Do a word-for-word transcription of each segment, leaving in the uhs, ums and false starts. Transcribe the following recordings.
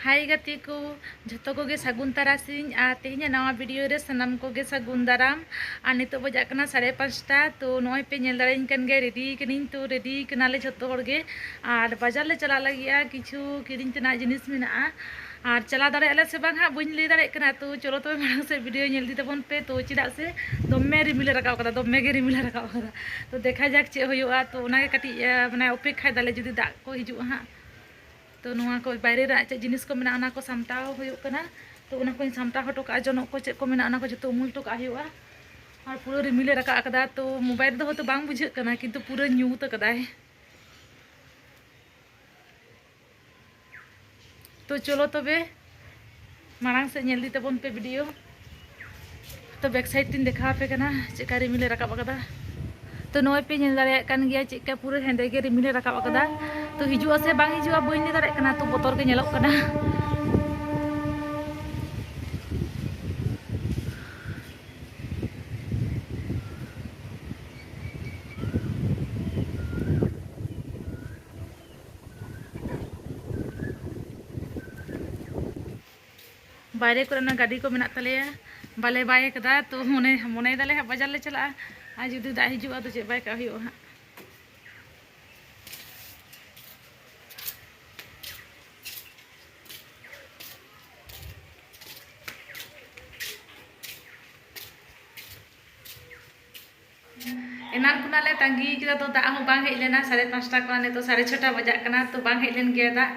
ᱦᱟᱭ ᱜᱟᱛᱮ ᱠᱚ, ᱡᱷᱚᱛᱚ ᱠᱚᱜᱮ ᱥᱟᱹᱜᱩᱱ ᱛᱟᱨᱟᱥᱤᱧ᱾ ᱟᱨ ᱛᱮᱦᱮᱧᱟᱜ ᱱᱟᱣᱟ ᱵᱷᱤᱰᱤᱭᱳ ᱨᱮ ᱥᱟᱱᱟᱢ ᱠᱚᱜᱮ ᱥᱟᱹᱜᱩᱱ ᱫᱟᱨᱟᱢ᱾ ᱟᱨ ᱱᱤᱛᱚᱜ ᱵᱟᱡᱟᱜ ᱠᱟᱱᱟ ᱥᱟᱲᱮ ᱯᱟᱸᱪᱴᱟ᱾ ᱛᱚ ᱱᱚᱜᱼᱚᱭ ᱯᱮ ᱧᱮᱞ ᱫᱟᱲᱮᱭᱟᱹᱧ ᱠᱟᱱ ᱜᱮᱭᱟ, ᱨᱮᱰᱤ ᱠᱟᱹᱱᱟᱹᱧ᱾ ᱛᱚ ᱨᱮᱰᱤ ᱠᱟᱱᱟᱞᱮ ᱡᱷᱚᱛᱚ ᱦᱚᱲ ᱜᱮ᱾ ᱟᱨ ᱵᱟᱡᱟᱨ ᱞᱮ ᱪᱟᱞᱟᱜ ᱞᱟᱹᱜᱤᱫᱼᱟ, ᱠᱤᱪᱷᱩ ᱠᱤᱨᱤᱧ ᱛᱮᱱᱟᱜ ᱡᱤᱱᱤᱥ ᱢᱮᱱᱟᱜᱼᱟ᱾ ᱟᱨ ᱪᱟᱞᱟᱣ ᱫᱟᱲᱮᱭᱟᱜ ᱟᱞᱮ ᱥᱮ ᱵᱟᱝ ᱦᱟᱸᱜ ᱵᱟᱹᱧ ᱞᱟᱹᱭ ᱫᱟᱲᱮᱭᱟᱜ ᱠᱟᱱᱟ᱾ ᱛᱚ ᱪᱚᱞᱚ ᱛᱚᱵᱮ ᱢᱟᱲᱟᱝ ᱥᱮᱫ ᱵᱷᱤᱰᱤᱭᱳ ᱧᱮᱞ ᱤᱫᱤ ᱛᱟᱵᱚᱱ ᱯᱮ᱾ ᱛᱚ ᱪᱮᱫᱟᱜ ᱥᱮ ᱫᱚᱢᱮ ᱨᱤᱢᱤᱞᱮ ᱨᱟᱠᱟᱵ ᱠᱟᱫᱟ, ᱫᱚᱢᱮ ᱜᱮ ᱨᱤᱢᱤᱞᱮ ᱨᱟᱠᱟᱵ ᱠᱟᱫᱟ᱾ ᱛᱚ ᱫᱮᱠᱷᱟ ᱡᱟᱠ ᱪᱮᱫ ᱦᱩᱭᱩᱜᱼᱟ᱾ ᱛᱚ ᱚᱱᱟᱜᱮ ᱠᱟᱹᱴᱤᱡ, ᱟᱸ, ᱢᱟᱱᱮ ᱚᱯᱮᱠᱠᱷᱟᱭ ᱫᱟᱞᱮ ᱡᱩᱫᱤ ᱫᱟᱜ ᱠᱚ ᱦᱤᱡᱩᱜᱼᱟ ᱦᱟᱸᱜ᱾ ᱛᱚ ᱱᱚᱣᱟ ᱠᱚ ᱵᱟᱭᱨᱮ ᱨᱮ ᱟᱨ ᱪᱮᱫ ᱡᱤᱱᱤᱥ ᱠᱚ ᱢᱮᱱᱟᱜᱼᱟ, ᱚᱱᱟ ᱠᱚ ᱥᱟᱢᱴᱟᱣ ᱦᱩᱭᱩᱜ ᱠᱟᱱᱟ᱾ ᱛᱚ ᱚᱱᱟ ᱠᱚᱧ ᱥᱟᱢᱴᱟᱣ ᱦᱚᱴᱚ ᱠᱟᱜᱼᱟ, ᱡᱚᱱᱚᱜ ᱠᱚ ᱪᱮᱫ ᱠᱚ ᱢᱮᱱᱟᱜᱼᱟ, ᱚᱱᱟ ᱠᱚ ᱡᱚᱛᱚ ᱩᱢᱩᱞ ᱦᱚᱴᱚ ᱠᱟᱜ ᱦᱩᱭᱩᱜᱼᱟ᱾ ᱟᱨ ᱯᱩᱨᱟᱹ ᱨᱤᱢᱤᱞᱮ ᱨᱟᱠᱟᱵ ᱟᱠᱟᱫᱟ, ᱛᱚ ᱢᱳᱵᱟᱭᱤᱞ ᱨᱮᱫᱚ ᱦᱚᱭᱛᱳ ᱵᱟᱝ ᱵᱩᱡᱷᱟᱹᱜ ᱠᱟᱱᱟ, ᱠᱤᱱᱛᱩ ᱯᱩᱨᱟᱹ ᱧᱩᱛ ᱟᱠᱟᱫᱟᱭ᱾ ᱛᱚ ᱪᱚᱞᱚ ᱛᱚᱵᱮ ᱢᱟᱲᱟᱝ ᱥᱮᱫ ᱧᱮᱞ ᱤᱫᱤ ᱛᱟᱵᱚᱱ ᱯᱮ ᱵᱷᱤᱰᱤᱭᱳ᱾ ᱛᱚ ᱵᱮᱠ ᱥᱟᱭᱤᱰ ᱛᱤᱧ ᱫᱮᱠᱷᱟᱣ ᱟᱯᱮ ᱠᱟᱱᱟ ᱪᱮᱫᱠᱟ ᱨᱤᱢᱤᱞᱮ ᱨᱟᱠᱟᱵ ᱟᱠᱟᱫᱟ᱾ ᱛᱚ ᱱᱚᱜᱼᱚᱭ ᱯᱮ ᱧᱮᱞ ᱫᱟᱲᱮᱭᱟᱜ ᱠᱟᱱ ᱜᱮᱭᱟ ᱪᱮᱫᱠᱟ ᱯᱩᱨᱟᱹ ᱦᱮᱸᱫᱮ ᱜᱮ ᱨᱤᱢᱤᱞᱮ ᱨᱟᱠᱟᱵ ᱟᱠᱟᱫᱟ᱾ ᱛᱚ ᱦᱤᱡᱩᱜᱼᱟ ᱥᱮ ᱵᱟᱝ ᱦᱤᱡᱩᱜᱼᱟ ᱵᱟᱹᱧ ᱞᱟᱹᱭ ᱫᱟᱲᱮᱭᱟᱜ ᱠᱟᱱᱟ, ᱛᱚ ᱵᱚᱛᱚᱨ ᱜᱮ ᱧᱮᱞᱚᱜ ᱠᱟᱱᱟ᱾ ᱵᱟᱭᱨᱮ ᱠᱚᱨᱮ ᱚᱱᱟ ᱜᱟᱹᱰᱤ ᱠᱚ ᱢᱮᱱᱟᱜ ᱛᱟᱞᱮᱭᱟ, ᱵᱟᱞᱮ ᱵᱟᱭ ᱠᱟᱫᱟ᱾ ᱛᱚ ᱢᱚᱱᱮ, ᱢᱚᱱᱮᱭ ᱫᱟᱞᱮ ᱦᱟᱸᱜ ᱵᱟᱡᱟᱨ ᱞᱮ ᱪᱟᱞᱟᱜᱼᱟ, ᱟᱨ ᱡᱩᱫᱤ ᱫᱟᱜ ᱦᱤᱡᱩᱜᱼᱟ ᱛᱚ ᱪᱮᱫ ᱵᱟᱭ ᱠᱟᱜ ᱦᱩᱭᱩᱜᱼᱟ ᱦᱟᱸᱜ᱾ ᱮᱱᱟᱝ ᱠᱷᱚᱱᱟᱜ ᱞᱮ ᱛᱟᱺᱜᱤ ᱠᱮᱫᱟ, ᱛᱚ ᱫᱟᱜ ᱦᱚᱸ ᱵᱟᱝ ᱦᱮᱡ ᱞᱮᱱᱟ᱾ ᱥᱟᱲᱮ ᱯᱟᱸᱪᱴᱟ ᱠᱷᱚᱱᱟᱜ ᱱᱤᱛᱚᱜ ᱥᱟᱲᱮ ᱪᱷᱚᱴᱟ ᱵᱟᱡᱟᱜ ᱠᱟᱱᱟ, ᱛᱚ ᱵᱟᱝ ᱦᱮᱡ ᱞᱮᱱ ᱜᱜᱮᱭᱟ ᱫᱟᱜ᱾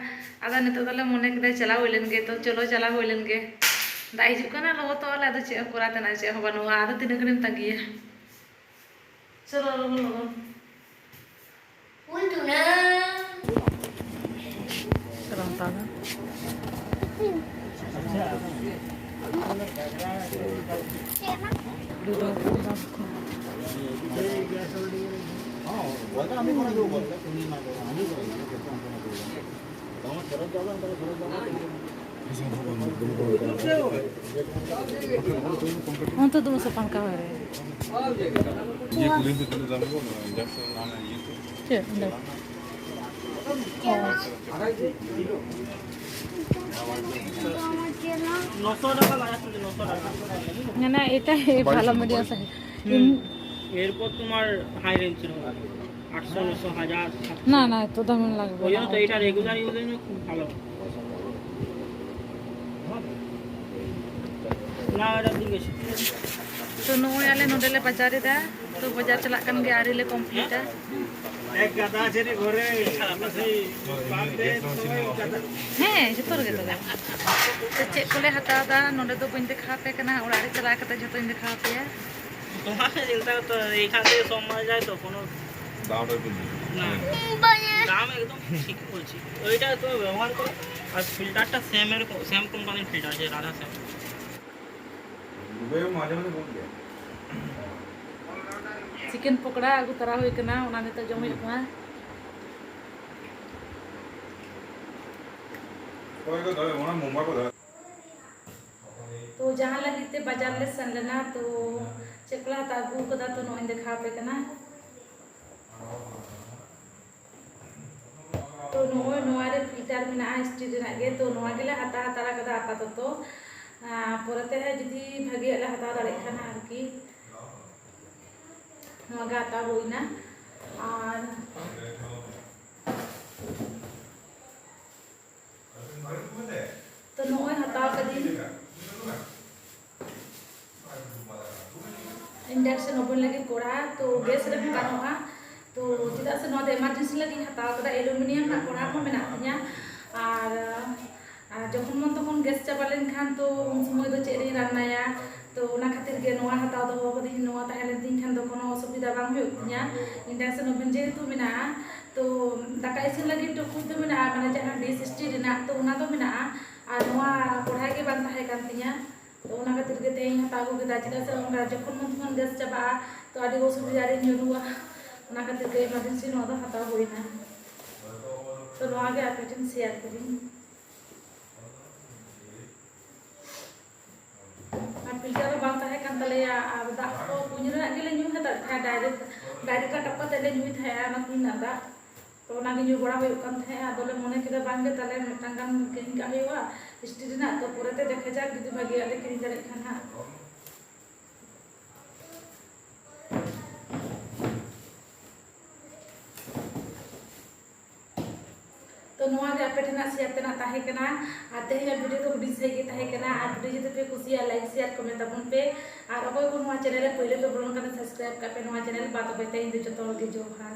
ᱟᱫᱚ ᱱᱤᱛᱚᱜ ᱫᱚᱞᱮ ᱢᱚᱱᱮ ᱠᱮᱫᱟ ᱪᱟᱞᱟᱣ ᱦᱩᱭ ᱞᱮᱱ ᱜᱮ, ᱛᱚ ᱪᱚᱞᱚ ᱪᱟᱞᱟᱣ ᱦᱩᱭ ᱞᱮᱱ ᱜᱮ᱾ ᱫᱟᱜ ᱦᱤᱡᱩᱜ ᱠᱟᱱᱟ, ᱞᱚᱦᱚᱫᱚᱜ ᱟᱞᱮ, ᱟᱫᱚ ᱪᱮᱫ ᱦᱚᱸ ᱠᱚᱨᱟᱣ ᱛᱮᱱᱟᱜ ᱪᱮᱫ ᱦᱚᱸ ᱵᱟᱹᱱᱩᱜᱼᱟ, ᱟᱫᱚ ᱛᱤᱱᱟᱹᱜ ᱜᱷᱟᱹᱲᱤᱡ ᱮᱢ ᱛᱟᱺᱜᱤᱭᱟ? ᱪᱚᱞᱚ ᱞᱚᱜᱚᱱ ᱞᱚᱜᱚᱱ᱾ ᱩᱞ ᱛᱩᱱᱟᱹ᱾ ᱥᱟᱞᱟᱢ ᱛᱟᱞᱟ᱾ ᱦᱚᱸ, ᱛᱚ ᱫᱩᱲᱩᱵ ᱥᱮ ᱯᱟᱝᱠᱷᱟ ᱦᱚᱭ ᱨᱮ᱾ ᱤᱭᱟᱹ ᱠᱚ ᱞᱟᱹᱭ ᱫᱚ ᱛᱤᱱᱟᱹᱜ ᱫᱟᱢ ᱠᱚ? ᱪᱮᱫ ᱚᱸᱰᱮ? না, না, এটাই ভালো মিডিয়াম সাইজ। হুম। এরপর তোমার হাই রেঞ্জের হবে, আটশো, নশো, হাজার, সাতশো। না, না, এত দাম লাগবে ওই না। জন্য তো এটা রেগুলার ইউজের জন্য খুব ভালো। না, এটা জিজ্ঞেস। ᱛᱚ, ᱱᱚᱜᱼᱚᱭ ᱟᱞᱮ ᱱᱚᱰᱮ ᱞᱮ ᱵᱟᱡᱟᱨ ᱮᱫᱟ᱾ ᱛᱚ, ᱵᱟᱡᱟᱨ ᱪᱟᱞᱟᱜ ᱠᱟᱱ ᱜᱮᱭᱟ, ᱟᱹᱣᱨᱤ ᱞᱮ ᱠᱚᱢᱯᱞᱤᱴᱟ᱾ ᱮᱠ ᱜᱟᱫᱟ ᱪᱮᱫ ᱜᱷᱚᱨᱮ ᱦᱮᱸ, ᱡᱚᱛᱚ ᱨᱮᱜᱮ ᱛᱚᱵᱮ᱾ ᱛᱚ, ᱪᱮᱫ ᱠᱚᱞᱮ ᱦᱟᱛᱟᱣ ᱮᱫᱟ, ᱱᱚᱰᱮ ᱫᱚ ᱵᱟᱹᱧ ᱫᱮᱠᱷᱟᱣ ᱟᱯᱮ ᱠᱟᱱᱟ, ᱚᱲᱟᱜ ᱨᱮ ᱪᱟᱞᱟᱣ ᱠᱟᱛᱮ ᱡᱚᱛᱚᱧ ᱫᱮᱠᱷᱟᱣ ᱟᱯᱮᱭᱟ᱾ তোমার চিন্তা করতে হবে, এখান থেকে সব মাল যায় তো, কোনো দামটা একটু না, দাম একদম ঠিক বলছি। ওইটা তুমি ব্যবহার করো, আর ফিল্টারটা সেম এরকম, সেম কোম্পানির ফিল্টার আছে, রাধা সেম। ᱰᱩᱵᱟᱹᱭ ᱦᱚᱸ ᱢᱟᱡᱷᱮ ᱢᱟᱡᱷᱮ ᱵᱚᱱ ᱜᱮᱭᱟ᱾ ᱪᱤᱠᱮᱱ ᱯᱚᱠᱚᱲᱟ ᱟᱹᱜᱩ ᱛᱟᱨᱟ ᱦᱩᱭ ᱠᱟᱱᱟ, ᱚᱱᱟ ᱱᱤᱛᱚᱜ ᱡᱚᱢ ᱦᱩᱭᱩᱜ ᱠᱟᱱᱟ᱾ ᱚᱠᱚᱭ ᱠᱚ ᱫᱟᱲᱮ, ᱚᱱᱟ ᱢᱳᱢᱵᱟᱭ ᱠᱚ ᱫᱟᱲᱮ᱾ ᱛᱚ, ᱡᱟᱦᱟᱸ ᱞᱟᱹᱜᱤᱫ ᱛᱮ ᱵᱟᱡᱟᱨ ᱞᱮ ᱥᱮᱱ ᱞᱮᱱᱟ, ᱛᱚ, ᱪᱮᱫ ᱠᱚᱞᱮ ᱦᱟᱛᱟᱣ ᱟᱹᱜᱩ ᱠᱟᱫᱟ, ᱛᱚ, ᱱᱚᱜᱼᱚᱭ ᱤᱧ ᱫᱮᱠᱷᱟᱣ ᱟᱯᱮ ᱠᱟᱱᱟ᱾ ᱛᱚ, ᱱᱚᱜᱼᱚᱭ ᱱᱚᱣᱟ ᱨᱮ ᱯᱷᱤᱞᱴᱟᱨ ᱢᱮᱱᱟᱜᱼᱟ ᱥᱴᱤᱞ ᱨᱮᱱᱟᱜ ᱜᱮ, ᱛᱚ, ᱱᱚᱣᱟ ᱜᱮᱞᱮ ᱦᱟᱛᱟᱣ ᱦᱟᱛᱟᱲ ᱠᱟᱫᱟ ᱟᱯᱟᱛᱚᱛᱚ᱾ ᱟᱨ ᱯᱚᱨᱮᱛᱮ ᱡᱩᱫᱤ ᱵᱷᱟᱜᱮᱭᱟᱜ ᱞᱮ ᱦᱟᱛᱟᱣ ᱫᱟᱲᱮᱭᱟᱜ ᱠᱷᱟᱱ ᱟᱨᱠᱤ᱾ ᱱᱚᱣᱟ ᱜᱮ ᱦᱟᱛᱟᱣ ᱦᱩᱭᱱᱟ᱾ ᱟᱨ ᱛᱚ, ᱱᱚᱜᱼᱚᱭ ᱦᱟᱛᱟᱣ ᱠᱟᱹᱫᱟᱹᱧ induction oven ᱞᱟᱹᱜᱤᱫ ᱠᱚᱲᱦᱟ, ᱛᱚ, ᱜᱮᱥ ᱨᱮᱦᱚᱸ ᱜᱟᱱᱚᱜᱼᱟ᱾ ᱛᱚ, ᱪᱮᱫᱟᱜ ᱥᱮ ᱱᱚᱣᱟ ᱫᱚ emergency ᱞᱟᱹᱜᱤᱫ ᱤᱧ ᱦᱟᱛᱟᱣ ᱠᱟᱫᱟ, aluminium ᱨᱮᱱᱟᱜ ᱠᱚᱲᱦᱟ ᱦᱚᱸ ᱢᱮᱱᱟᱜ ᱛᱤᱧᱟ᱾ ᱟᱨ, ᱟᱨ ᱡᱚᱠᱷᱚᱱ ᱢᱚᱱ ᱛᱚᱠᱷᱚᱱ ᱜᱮᱥ ᱪᱟᱵᱟ ᱞᱮᱱᱠᱷᱟᱱ ᱛᱚ ᱩᱱ ᱥᱚᱢᱚᱭ ᱫᱚ ᱪᱮᱫ ᱨᱤᱧ ᱨᱟᱱᱱᱟᱭᱟ? ᱛᱚ, ᱚᱱᱟ ᱠᱷᱟᱹᱛᱤᱨ ᱜᱮ ᱱᱚᱣᱟ ᱦᱟᱛᱟᱣ ᱫᱚᱦᱚ ᱠᱟᱹᱫᱟᱹᱧ, ᱱᱚᱣᱟ ᱛᱟᱦᱮᱸ ᱞᱮᱱ ᱛᱤᱧ ᱠᱷᱟᱱ ᱫᱚ ᱠᱳᱱᱳ ᱚᱥᱩᱵᱤᱫᱷᱟ ᱵᱟᱝ ᱦᱩᱭᱩᱜ ᱛᱤᱧᱟ᱾ Induction oven ᱡᱮᱦᱮᱛᱩ ᱢᱮᱱᱟᱜᱼᱟ, ᱛᱚ, ᱫᱟᱠᱟ ᱤᱥᱤᱱ ᱞᱟᱹᱜᱤᱫ ᱴᱩᱠᱩᱡ ᱫᱚ ᱢᱮᱱᱟᱜᱼᱟ, ᱢᱟᱱᱮ ᱡᱟᱦᱟᱸ dish ᱥᱴᱤᱞ ᱨᱮᱱᱟᱜ, ᱛᱚ, ᱚᱱᱟ ᱫᱚ ᱢᱮᱱᱟᱜᱼᱟ᱾ ᱟᱨ ᱱᱚᱣᱟ ᱠᱚᱲᱦᱟ ᱜᱮ ᱵᱟᱝ ᱛᱟᱦᱮᱸ ᱠᱟᱱ ᱛᱤᱧᱟ, ᱛᱚ, ᱚᱱᱟ ᱠᱷᱟᱹᱛᱤᱨ ᱜᱮ ᱛᱮᱦᱮᱧ ᱦᱟᱛᱟᱣ ᱟᱹᱜᱩ ᱠᱮᱫᱟ᱾ ᱪᱮᱫᱟᱜ ᱥᱮ ᱚᱱᱠᱟ ᱡᱚᱠᱷᱚᱱ ᱢᱚᱱ ᱛᱚᱠᱷᱚᱱ ᱜᱮᱥ ᱪᱟᱵᱟᱜᱼᱟ, ᱛᱚ, ᱟᱹᱰᱤ ᱚᱥᱩᱵᱤᱫᱷᱟ ᱨᱤᱧ ᱧᱩᱨᱩᱜᱼᱟ᱾ ᱚᱱᱟ ᱠᱷᱟᱹᱛᱤᱨ ᱜᱮ emergency ᱱᱚᱣᱟ ᱫᱚ ᱦᱟᱛᱟᱣ ᱦᱩᱭᱱᱟ᱾ ᱛᱚ, ᱱᱚᱣᱟ ᱜᱮ ᱟᱯᱮ ᱴᱷᱮᱱ share ᱠᱤᱫᱟᱹᱧ᱾ ᱟᱨ ᱯᱷᱤᱞᱴᱟᱨ ᱦᱚᱸ ᱵᱟᱝ ᱛᱟᱦᱮᱸ ᱠᱟᱱ ᱛᱟᱞᱮᱭᱟ, ᱟᱨ ᱫᱟᱜ ᱠᱚ ᱠᱩᱧ ᱨᱮᱱᱟᱜ ᱜᱮᱞᱮ ᱧᱩ ᱦᱟᱛᱟᱲ ᱛᱟᱦᱮᱸᱫ, direct, direct ᱨᱟᱠᱟᱵ ᱠᱟᱛᱮ ᱞᱮ ᱧᱩᱭ ᱛᱟᱦᱮᱸᱫ ᱚᱱᱟ ᱠᱩᱧ ᱨᱮᱱᱟᱜ ᱫᱟᱜ᱾ ᱛᱚ, ᱚᱱᱟᱜᱮ ᱧᱩ ᱵᱟᱲᱟ ᱦᱩᱭᱩᱜ ᱠᱟᱱ ᱛᱟᱦᱮᱸᱫ᱾ ᱟᱫᱚᱞᱮ ᱢᱚᱱᱮ ᱠᱮᱫᱟ ᱵᱟᱝᱜᱮ ᱛᱟᱦᱞᱮ ᱢᱤᱫᱴᱟᱝ ᱜᱟᱱ ᱠᱤᱨᱤᱧ ᱠᱟᱜ ᱦᱩᱭᱩᱜᱼᱟ ᱥᱴᱤᱞ ᱨᱮᱱᱟᱜ, ᱛᱚ ᱯᱚᱨᱮᱛᱮ ᱫᱮᱠᱷᱟ ᱡᱟᱠ ᱡᱩᱫᱤ ᱵᱷᱟᱜᱮᱭᱟᱜ ᱞᱮ ᱠᱤᱨᱤᱧ ᱫᱟᱲᱮᱭᱟᱜ ᱠᱷᱟᱱ ᱦᱟᱸᱜ᱾ ᱛᱚ ᱱᱚᱣᱟ ᱜᱮ ᱟᱯᱮ ᱴᱷᱮᱱᱟᱜ ᱥᱮᱭᱟᱨ ᱛᱮᱱᱟᱜ ᱛᱟᱦᱮᱸ ᱠᱟᱱᱟ᱾ ᱟᱨ ᱛᱮᱦᱮᱧᱟᱜ ᱵᱷᱤᱰᱤᱭᱳ ᱫᱚ ᱦᱩᱰᱤᱧ ᱥᱟᱺᱦᱤᱡ ᱜᱮ ᱛᱟᱦᱮᱸ ᱠᱟᱱᱟ᱾ ᱟᱨ ᱵᱷᱤᱰᱤᱭᱳ ᱡᱩᱫᱤ ᱯᱮ ᱠᱩᱥᱤᱭᱟᱜᱼᱟ, ᱞᱟᱭᱤᱠ ᱥᱮᱭᱟᱨ ᱠᱚᱢᱮᱱᱴ ᱛᱟᱵᱚᱱ ᱯᱮ᱾ ᱟᱨ ᱚᱠᱚᱭ ᱠᱚ ᱱᱚᱣᱟ ᱪᱮᱱᱮᱞ ᱨᱮ ᱯᱳᱭᱞᱳ ᱯᱮ ᱵᱚᱞᱚᱱ ᱠᱟᱱᱟ, ᱥᱟᱵᱥᱠᱨᱟᱭᱤᱵ ᱠᱟᱜ ᱯᱮ ᱱᱚᱣᱟ ᱪᱮᱱᱮᱞ᱾ ᱢᱟ ᱛᱚᱵᱮ ᱛᱮᱦᱮᱧ ᱫᱚ ᱡᱚᱛᱚ ᱦᱚᱲ ᱜᱮ ᱡᱚᱦᱟᱨ᱾